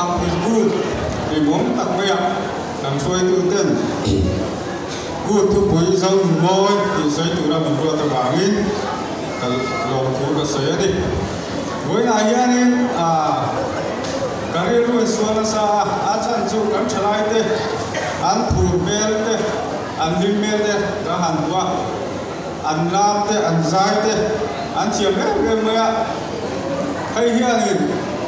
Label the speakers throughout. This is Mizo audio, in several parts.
Speaker 1: Vangpui Kut hlimawm tak maiah kan hruaituten Kut thupui Zo nun mawi tih sawi tura min ruat avangin ka lawmthu ka sawi a ni. Vawiinah hianin ka rilru in sual nasa a, a chhan chu kan thalaite an phur hmel te, an hlim hmel te ka han hmu a, an lam te, an zai te an thiam em em mai a. Hei hianin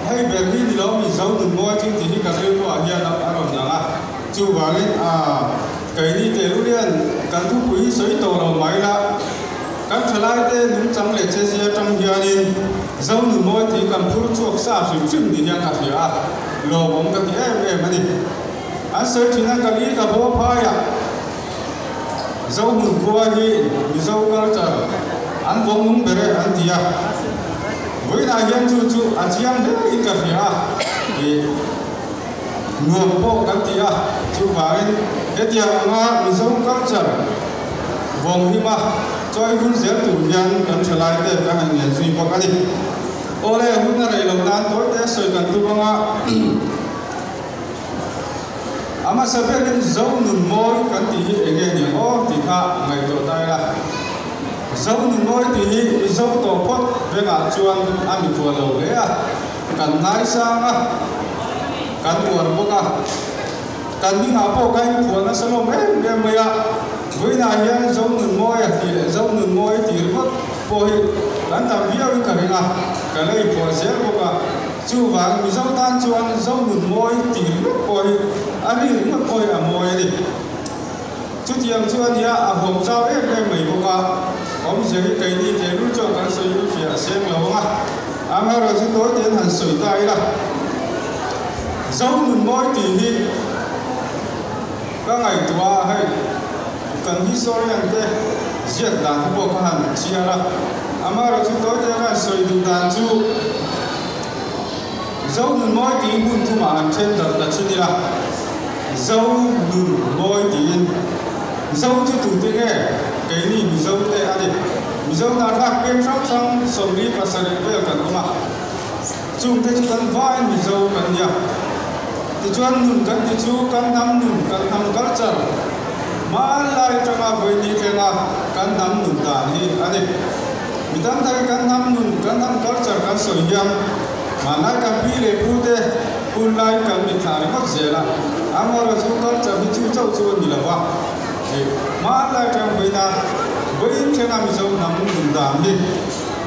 Speaker 1: hei ber hi ni lo mi Zo nun mawi chu tih hi ka rilruah hian a rawn lang a, chuvangin keini tehlul hian kan thupui hi sawi tawh lo mai la. Kan thalaite nungchang leh chezia atang hianin Zo nun mawi tih kan phur chhuak sa hrim hrim ni hian ka hria a, lawmawm ka ti em em a ni. An sawi thin a, ka ni ka baw phaiah Zo hmun khua hi Mizo culture an vawng nung ber e an ti a, vawiinah hian chu chu a chiang hle in ka hria a, ih nuam pawh kan ti a, chuvangin hetiang anga Mizo culture Vawng hima chawi hun zel tur hian kan thalai te kan han ngen zui bawk a ni. Awle, hun a rei loh nan tawi te sawi kan tum anga a hmasa berin Zo nun mawi kan tih hi eng nge niang aw tih kha ngaihtuah ta ila. Zo nun mawi tih hi Mizo tawh phawt vengah chuan a mikhual lo hle a, kan ngaisang a, kan uar bawk a. Kan hmingah pawh ka inphuah nasa lawm em em mai a, vawiinah hian Zonunmawia tih leh Zonunmawi tih ringawt pawh hi kan tam viauin ka ring a, ka la inphuah zel bawk a. Chuvang Mizo tan chuan Zonunmawi tih ringawt pawh hi a ri ringawt pawh hi a mawi a ni. Chutiang chu a nia, a huam chau em em mai bawk a, awmzia hi keini tehlul chuan kan sawi u fiah a seng lo ang a, amaherawhchu chu tawi tein han sawi ta ila. Zo nun mawi tih hi ka ngaihtuah a, hei kan historian te ziak dan te pawh ka han chhiar a, amaherawhchu chu tawi tein han sawi duh dan chu Zo nun mawi tih hi hmun thumah han then darh ta chin ila, Zo nun mawi tiin Zo chu tute nge keini Mizo te a ni. Mizo hnathlak peng hrang hrang 47 vel kan awm a. Chungte chu kan vain Mizo kan nia. Tichuan nun kan ti chu kan hnam nun, kan hnam culture, hmanlai atanga vawiini thlenga kan hnam nun dan hi a ni. Mi tam takin kan hnam nun, kan hnam culture kan sawi hian hmanlai kan pi leh pu te hunlai kan mitthla ringawt zel a, amaherawhchu chu culture hi chu chauh chu a ni lo va. Hmanlai atanga vawiina vawiin thlenga Mizo hnam nun dan hi.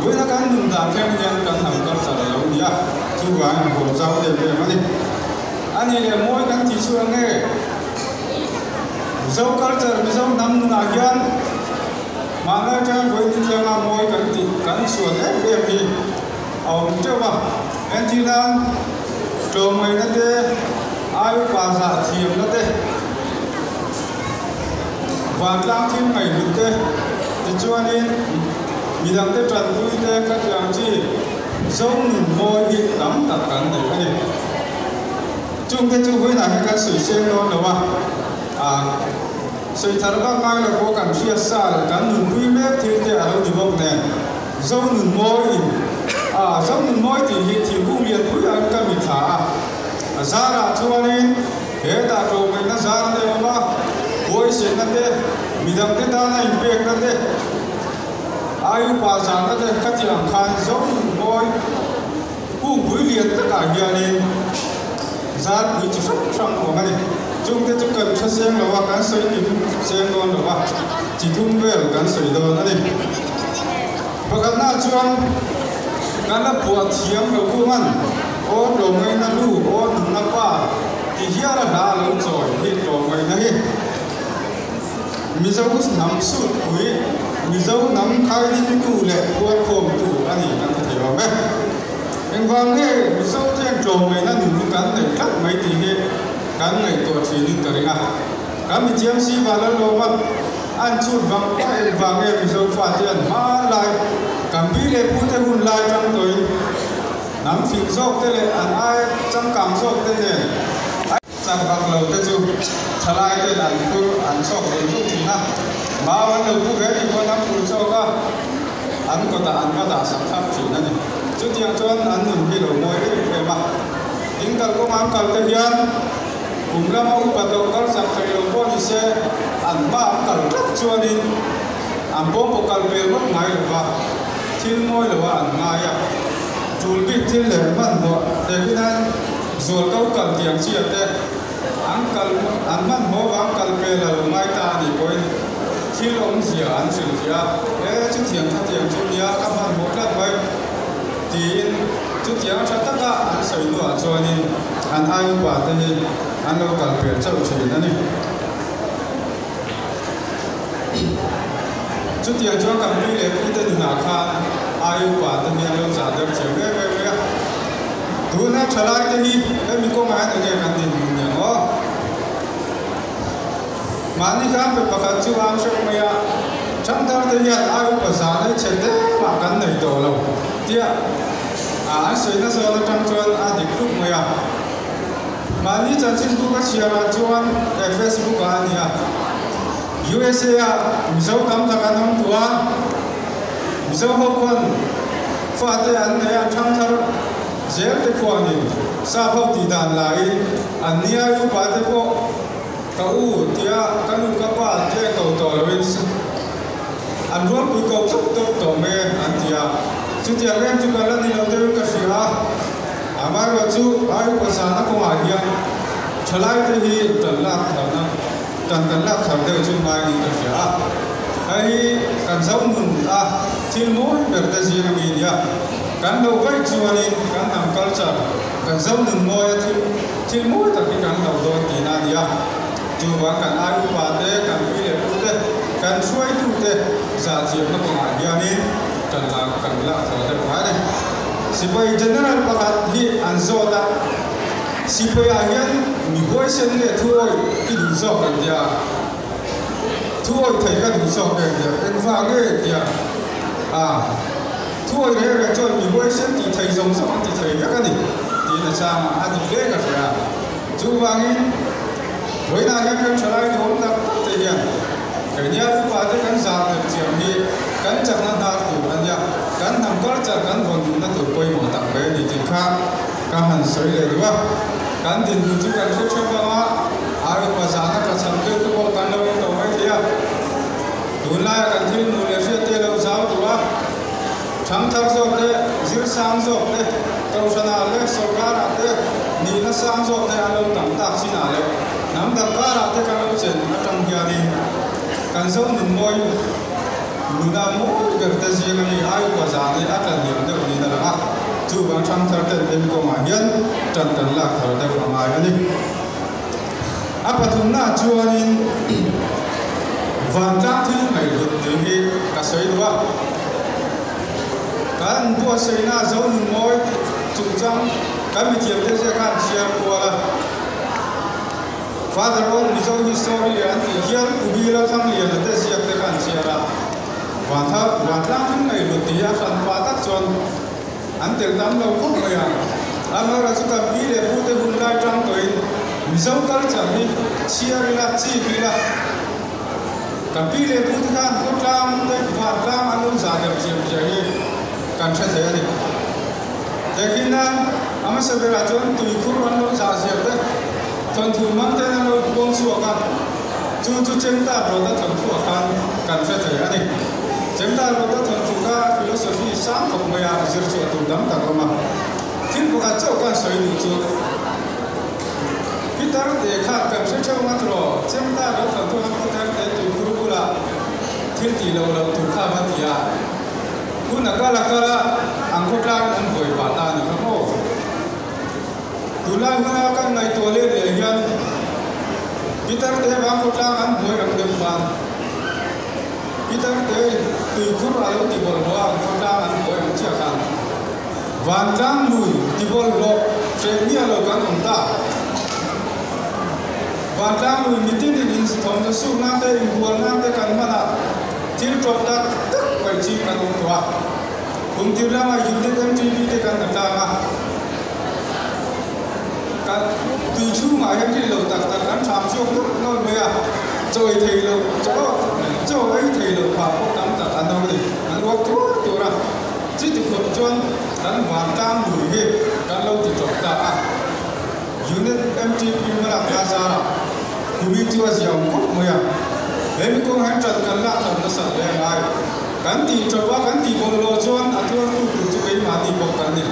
Speaker 1: Vawiina kan nun dan thleng hian kan hnam culture a lo ni a, chuvangin a huam zau em em a ni. A nih leh mawi kan tih chu eng nge? Mizo culture, Mizo hnam nunah hian mahni atanga vawiin ni thlenga mawi kan tih kan chhuan em em hi a awm teuh a. Entir nan tlawmngaihna te, ai upa zah thiamna te, vantlang thil ngaihhlut te, tichuanin midangte tanpui te ka tih ang chi Zo nun mawi hi tam tak kan nei a ni. Chungte chu vawiinah hian kan sawi seng dawn lo a, sawi thar vak ngai lo pawh kan hriat sa leh kan nunpui mek thil te a lo ni bawk nen Zo nun mawi in Zo nun mawi tih hi thingkung lianpui ang ka mitthla a, a zarah chuanin Hetah tlawmngaihna zar te a awm a, huaisenna te, midangte tana inpekna te, ai upa zahna te ka tih ang khan zo mawi kungpui lian takah hianin zarpui chi hrang hrang a awm a ni. Chungte chu kan tha seng lo a, kan sawi kim seng dawn lo a, chi thum vel kan sawi dawn a ni. Pakhatna chuan kan la phuah thiam lo kungan aw tlawmngaihna nu aw nunna pa ti hial a hla a lo chawi hi tlawmngaihna hi Mizo hnam sutpui, Mizo hnam khaidingtu leh khuarkhawmtu a ni kan ti thei awm e. Engvang nge Mizo te hian tlawmngaihna nun hi kan neih tlat mai tih hi kan ngaihtuah thinin ka ring a. Kan mithiam si Vanlalawma an chhut vang vang engvang nge Mizo fate an hmanlai kan pi leh pute hun lai tang tawhin hnam fing zawk te leh an ai changkang zawk te nen a chak vak lo te chu thalai ten an phur an chhawk zung zung thin a, mau an lo pu ve tih pawn an phur chhawk a, an kawtah an va dah sak thlap thin a ni. Chutiang chuan an nun hi lo mawi em em a. In kalkawnga an kal te hian kum lama upa tawh kal chak thei lo pawh ni se, an hma an kal tlat chuanin an pawngpaw kal vel ngawt ngai lo va, thil mawi lo a an ngai a. Tul bik thil leh hmanhmawh tehin an zual ko kal tiang chia te an kal an hmanhmawh vang kal vel a lo ngai ta a nih pawhin thil awmzia an hrilhfiah a, E chutiang khatiang chu nia ka hmanhmawh tlat mai. Tiin chutiang tha taka an sawi hnuah chuanin an ai upa te hi an lo kal per chauh thin a ni. Chutiang chuan kan pi leh pu te nunah khan ai upa te hi an lo zah der thiam em em mai a. Tuna thalai te hi hemi kawngah hian enge kan dinhmun ni ang aw? Mahni khan pe pakhat chu am hrep mai a, Thangthar te hian ai upa zah nei chhe te mah kan nei tawh lo tia an sawina zawn atang chuan a dik hlup mai a. Mahni chanchinbu ka chhiar ah chuan he Facebook ah a ni a, USA ah Mizo tam tak an awm duh a, Mizo ho khuan fate an nei a, Thangthar zel te khuanin sap ho tih dan laiin an ni ai upa te pawh Ka u tia ka nu ka pa tia ko tawh loin an rualpui ko tawp tawp tawh mai e an ti a, chutiang em chu ka la ni lo deuhin ka hria a, amaherawhchu ai upa zana kawngah hian thalaite hi tan lak tharna tan kan lak thar deuh chu ngai niin ka hria a, hei hi kan zo nun a thil mawi ber te zing a mi nia, kan lo vaih chuanin kan hnam culture kan zo nun mawi a thil. Thil mawi tak hi kan lo dawn tihna a ni a, chuvang kan ai upa te, kan pi leh pu te, kan hruaitu te zahchiamna kawngah hianin kan la kan lak thaw deuh ngai a ni. Sipai General pakhat hi an zawt a, Sipaiah hian mi huaisen nge thu awih i duh zawk an tia, thu awih thei ka duh zawk em tia, engvang nge tia a. Thuawi reng reng chuan mi huaisen tih thei zawng zawng an ti thei vek a ni tiin a chang a, a dik hle ka hria. Chuvangin, vawiinah hian kan thalai duhawm tak tak te hian keini a upa te kan zar deuh chiam hi kan chakna hnar tur a nia, kan hnam culture kan vawn duhna tur pawimawh tak mai a ni tih kha ka han sawi leh duh a. Kan dinhmun chu kan hre theuh vang a, ai upa zahna tla cham deuh te pawh kan lo awm tawh mai thei a. Tunlaia kan thil hmuh leh hriat te lo zau duh a, thangthar zawk te, zir sang zawk te, kohhranah leh sawrkarah te nihna sang zawk te an lo tam tak chinah leh hnam dang karah te kan lo chen atang hianin kan zo nun mawi nuna mawi ber te zing a mi ai upa zah nei a tla hniam deuh niin a lang a, chuvang thangthar ten hemi kawngah hian tan kan lak thar deuh a ngai a ni. A pathumna chuanin vantlang thil ngaihhlut tih hi ka sawi duh a. Kan buatsaihna Zonunmawi tih chungchang kan mithiamte ziah khan chhiar kual a. Father of Mizo History an tih hian Kubila Thangliana te ziak te khan chhiar a. Vantlang thil ngaihhlut tih hi a hran pah tak chuan An tel tam lo khawp mai a, amaherawh chu kan pi leh pute hun lai tang tawhin Mizo culture hi chhiar ila, chik ila, kan pi leh pute khan khawtlang te vantlang an lo zah deuh thiam zia hi kan hre thei a ni. Tehkhin nan a hmasa berah chuan tuikhur an lo zah zia te, thawnthu hmang ten an lo puang chhuak a, Chu chu Chemta rawta thawnthuah khan kan hre thei a ni. Chemta rawta thawnthu kha philosophy sang khawp maia zir chhuah tur tam tak awm a. Thil pakhat chauh khan sawi duh chu Peter te khan kan hre theuh ngat rawh, Chemta rawt thawnthu khan Peter te tuikhur bulah thil tih loh loh tur kha va ti a. Hun a kal a kal a, an khawtlangin an buai pah ta a ni kha maw? Tunlai hmanga kan ngaihtuah let leh hian Peter te vang khawtlang an buai ang deuh khan Peter te tuikhur a lo ti bawlhhlawh a, an khawtlang an buai ang chiah khan vantlang lui ti bawlhhlawh hreh miah lo kan awm ta. Vantlang lui mitin in inthawmhnaw suk nan te inbual nan te kan hman a, thil tawp tak tak paih chi kan awm tawh a. Kum tir lama unit MTV te kan la tlang a. Kan tui chhungah hian rin lo tak tak kan ṭham chhuak nawlh nawlh mai a, chaw ei thei lo, chaw chaw ei thei lo phah pawh tam tak an awm a ni. An uak tuar tuar a, chuti khawp chuan kan vantlang lui hi kan lo ti tawp ta a. Kumin chu a ziaawm khawp mai a, he mi kawng hian ṭan kan lak ṭan nasat hle a ngai. Kan tih ṭawp a, kan tih bawlhhlawh chuan a tuartu tur chu keimahni bawk kan ni.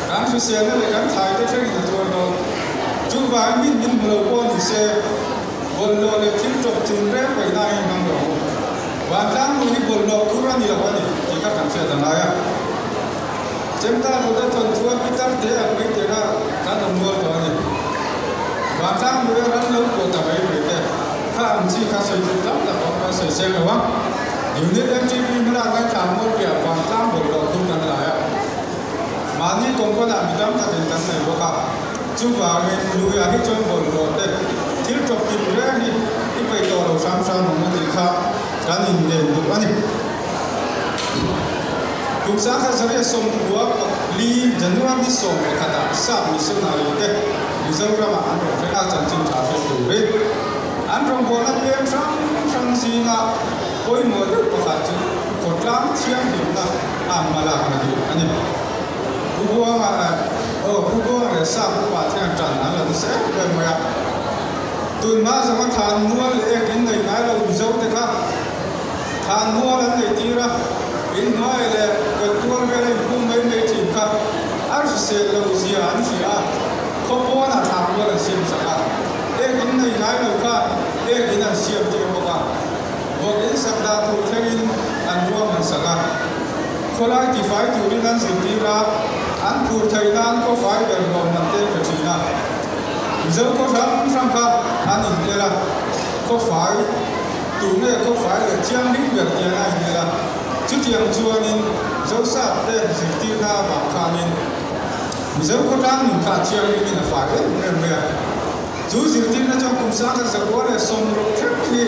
Speaker 1: Kan hriselna leh kan thlaite thlengin a tuar dawn. Chuvangin min min hmu lo pawh ni se, bawlhhlawh leh thil ṭawp chun reng paihna hi hmang lo ang u. Vantlang nu hi bawlhhlawh khur a ni lo a ni tih kha kan hriat a ngai a. Chemta Ruda thawnthu a pitar te ang mai te kha kan awm nual tawh a ni. Vantlang hnuaia ram lo kuah ta mai mai te kha ang chi kha sawi tur tam tak awm kan sawi seng lo a. Unit MTP hmala kan thlah mual piah vantlang bawlhhlawh thur kan lai a. Mahni kawngkawnah mi tam takin kan nei bawk a. Chuvangin luiah hi chuan bawlhhlawh te thil tawp tin reng hi i peih tawh lo hram hram ang u tih kha kan inlen duh a ni. Kum 1944 January ni 11 ah Sap missionary te Mizoramah an rawn thleng a, chanchin tha hriat turin an rawngbawlna peng hrang hrang zinga pawimawh deuh pakhat chu khawtlang thianghlimna a hmalakna hi a ni. Pu Buanga aw Pu Buanga leh Sap upa te hian tan an la nasa em em mai a. Tunhma zawnga than mual leh ek in nei ngai lo Mizo te kha Thlan mual an nei tir a, inhnuai leh kawt tual vel a inphum mai mai thin kha a hrisel lo zia an hria a, khaw pawnah thlan mual an siam sak a, ek in nei ngai lo kha ek in an siam tir bawk a, vawk in sak dah tur thlengin an ruam an sak a, khawlai tifai turin an zirtir a, an phur theih nan khaw fai ber lawm man te pe thin a, Mizo khaw hrang hrang kha an inel a, khaw fai. Tunge khawfai leh thianghlim ber tiang a inel a, chutiang chuanin Zosap te zirtirna avang khanin Mizo khawtlang nun kha a thianghlimin a fai em em mai a. Chu zirtirna chuan kum 1960 thleng hi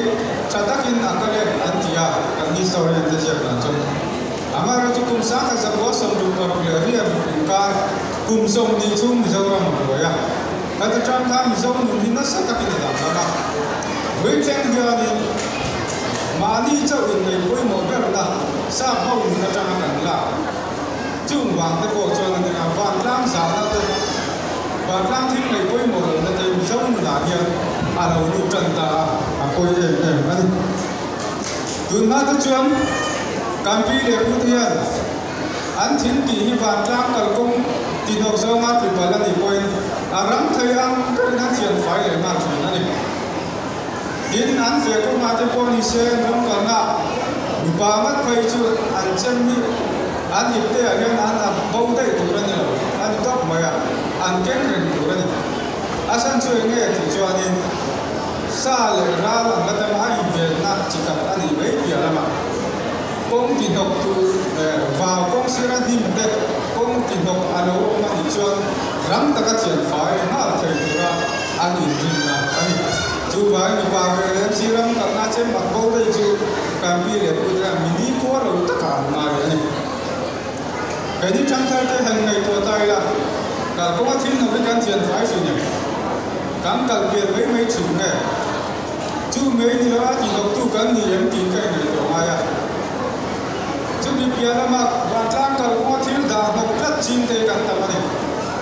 Speaker 1: tha takin a kal e an ti a, kan historian te ziak dan chuan. Amaherawhchu kum 1966 leh riat ruk inkar kum 20 chhung Mizoram a buai a. Heta tang khan Mizo nun hi nasa takin a danglam a. Vawitleng hianin mahni chauh inneih pawimawh berna sap ho nun atanga kan lak. Chung vang te pawh chuan a ni a, vantlang zahna te, vantlang thil ngaih pawimawh lohna te Mizo nunah hian a lo lut tan ta a, a pawi em em a ni. Tunhma te chuan kan pi leh pu te hian An thil tih hi vantlang kalkawng tihnawk zawnga tlupal a nih pawhin a ram thei ang berin a thian fai leh nghal thin a ni. Tin, an feh kawngah te pawh ni se ram kalna mipa ngat phei chu an chem hi an ip te ah hian an ap bo daih tur a ni lo, a ni tawp mai a, an keng reng tur a ni. A chhan chu eng nge tih chuanin sa leh ral ang la dama a invenna chi khat a nih mai piah lamah, Kawng ti hnawk tu vau kawng sira hnim te kawng ti hnawk a lo awm a nih chuan ram taka thian fai nghal thei tura an inrinna a ni. Chuvangin mipa ve leh MC ram kalna chem mak bo daih chu kan pi leh pu te mi ni khua lo takah an ngai a ni. Keini thangthar te han ngaihtuah ta ila, kalkawnga thil hnawk hi kan thian fai thin em? Kan kal pian mai mai thin nge? Chu mai ni lo a ti hnawktu kan ni em tih ka inngaihtuah ngai a. Chumi piah lama vantlang kalkawnga thil dah hnawk tlat chin te kan tam a ni.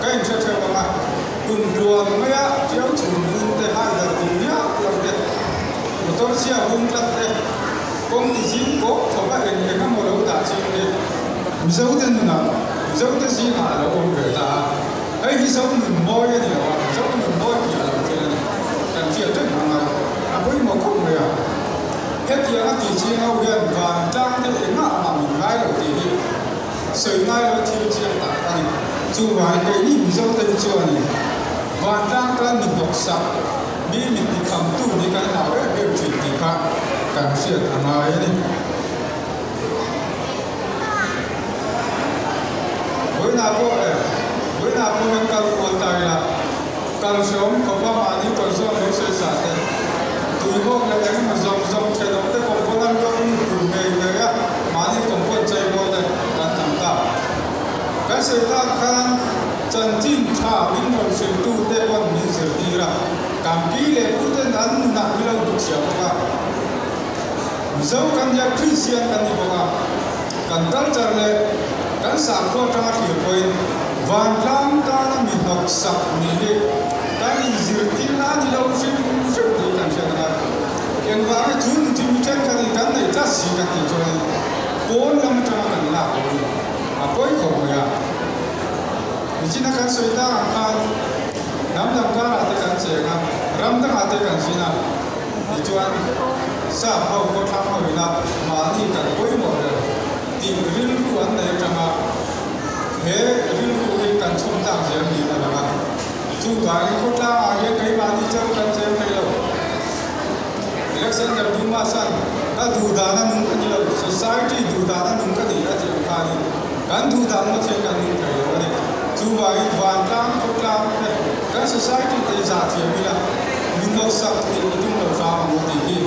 Speaker 1: Ka inhre theuh ang a, kum hluan maia tiau chhum hung te hai dar tum miah lo te, motor chhia hung tlat te, kawng ti zing kawp thawk a eng eng emaw lo dah chin te, Mizote nunah, Mizote zingah a lo awm ve ta a. Hei hi Zo nun mawi a ni lo a, Zo nun mawi piah lo thil a ni. Kan hriat reng ang a, a pawimawh khawp mai a. Hetiang a tih chiang ho hian vantlang te engah mah min ngai lo tih hi sawi ngai lo thil chiang tak a ni. Chuvangin keini Mizo te hi chuanin vantlang tan mi hnawksak, mi mit tikhamtu nih kan hlau em em thin tih kha kan hriat a ngai a ni. Vawiinah pawh e, vawiinah pawh hian kal kual ta ila, kal hreawm khawpa mahni tawn zawng lo sawi sa te, tuihawk leh eng emaw zawng zawng thenawm te kawmpawn a luak lut tur ngei ngei a mahni kawmpawn chei mawi te kan tam ta. Kan sawi tak khan chanchin tha min rawn hriltu te pawn min zirtir a, kan pi leh pu ten an nunah mi lo duhchhiah bawk a. Mizo kan nia Kristian kan ni bawk a, kan culture leh kan sakhua atanga thlir pawhin vantlang tana mi hnawksak nih hi kan inzirtirna a ni lo hrim hrim tih kan hriat. Engvanga chu nun chu mi thenkhatin kan neih tlat si kan tih chuanin pawn lam atanga kan lak lo a ni. A pawi khawp mai a. Nichina kan sawi tak ang khan hnam dang karah te kan cheng a, ram dangah te kan zin a, tichuan sap ho khawthlang ho ina mahni kan pawimawh ber tih rilru an nei atanga he rilru hi kan chhawm tlak zel niin a lang a. Chuvangin khawtlangah hian keimahni chauh kan cheng thei lo. Alexander Dumas-a'n ka duhdan a nung ka ni lo, society duhdan a nung ka ni a tih ang khanin kan duhdan ngawt hian kan nung thei lo a ni. Chuvangin vantlang khawtlang te kan society te hi zah thiam ila min hausak tih i tum lo hram ang u tih hi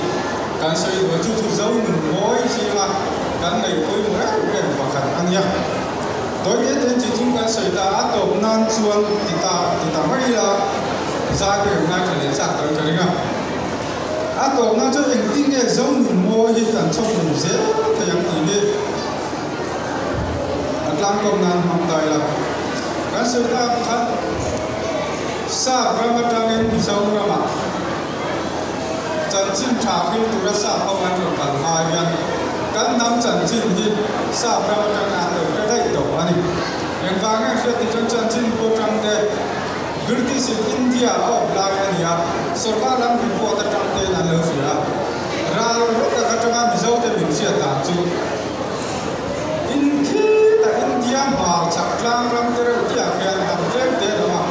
Speaker 1: kan sawi duh a, chu chu zo nun mawi zinga kan ngaih pawimawh em em pakhat a nia. Tawi te ten chi chung kan sawi ta a tawp nan chuan ti ta ti ta mai ila zai ka rawn ngaithla leh chak tawi ka ring a. A tawp nan chuan engtin nge zo nun mawi hi kan chhawp nun zel thei ang tih hi a tlangkawm nan hmang ta ila. Kan sawi ta ang khan Sap ram atangin Mizoramah chanchin tha hrim tura sap ho an rawn kal hma hian kan hnam chanchin hi sap ram atanga an lo hre daih tawh a ni. Engvang nge hriat tih chuan chanchin bu atang te British in India a awp lai a ni a, sorkar lam report atang tein an lo hria a. Ral tak atanga Mizo te min hriat dan chu Inkhita India hmarchhak tlang ram te reuh tiah hian hnam tlem te an awm a,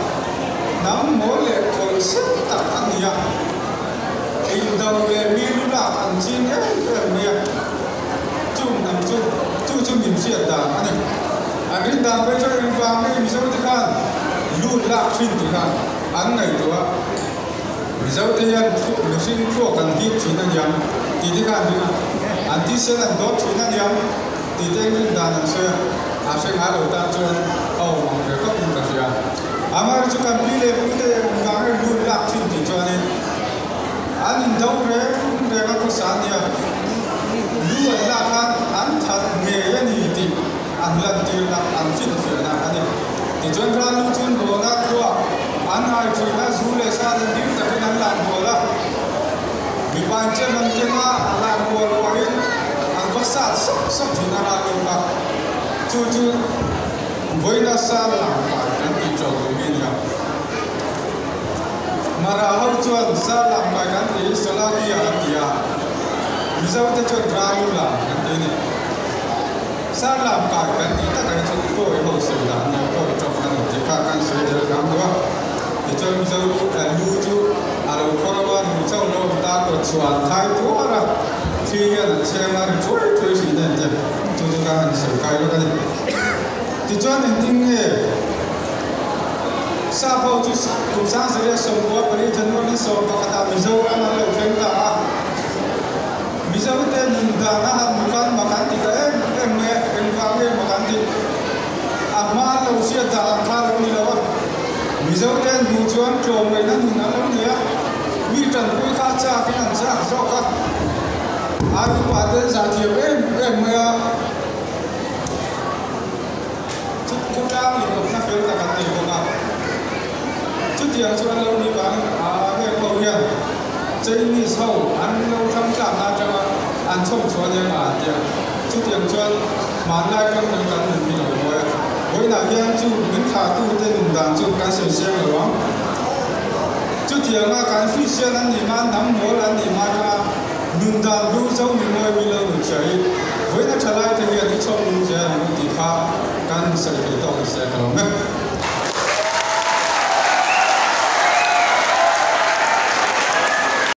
Speaker 1: hnam mawl leh khawih sek tak a ni a, indo leh mi lu lak an ching em em mai a, chung hnam chu chu chu min hriat dan a ni. An rin dan phei chuan engvang nge Mizo te khan lut lak thin tih kha an ngaihtuah a, Mizo te hian mihring thluak an hip thin a niang tih te kha an ring a, an thisen an dawt thin a niang tih te rin dan an sawi a, a hre ngai lo tan chuan a awm ang ve khawpin ka hria. Amaherawhchu chu kan pi leh pu te engvang nge lut lak thin tih chuanin an indo reng reng a khawsa a nia, lu an lak khan an that ngei a ni tih an lantirna, an finfiahna a ni. Tichuan ral lu chuan bawna khuaa an hai thin a, zu leh sa nen ding takin an lak bual a. Mipa in chem an keng a, a lak bual pahin an va sat sawk sawk thin a ral lu kha. Chu chu vawiina sa lang kai kan tih tawh duh mi a ni a. Mara ho chuan sa lang kai kan tih hi Solakia an ti a, Mizo te chuan ral lu lang kan ti a ni. Sarlam kai kan tih takah hi chuan kawi ho sawi dah nia kawi tawk a ni tih kha kan sawi tel hram deuh a. Tichuan Mizo lu chu a lo khawr a, lu chauh lo awm ta kawt chhuah an thai tuar a, thli hian an chheng a, ri thuai thuai thin a ni te chu chu ka han sawi kai lawk a ni. Tichuan engtin nge Sap ho chu kum 1994 January 11 ah Mizoram an lo thleng ta a. Mizote nun dan a han mukan mak an ti ta em em mai a, engvang nge mak an tih? A hma an lo hriat dah ang kha a lo ni lo a, Mizote an hmuh chuan tlawmngaihna nun an lo nei a, mi tanpui kha a chakin an chak zawk a, ai upa te an zah thiam em em mai a, chu khawtlang inkawpna fel tak an nei bawk a, chutiang chu an lo ni vangin a heng ho hian Chinese ho an lo thlang tlakna atanga an chhawm chhuah ania nga an ti a, chutiang chuan hmanlai tang tawhin kan nun hi lo mawi a, vawiinah hian chu min thlahtute nun dan chu kan sawi siang lo ang. Chutianga kan Christian an nih hma, hnam mawl an nih hma atanga nun dan lu zo mi mawi mi lo nun hria hi vawiina tha lai te hian i chhawm nung zel ang u tih kha kan sawi thei tawk nise ka lo mek.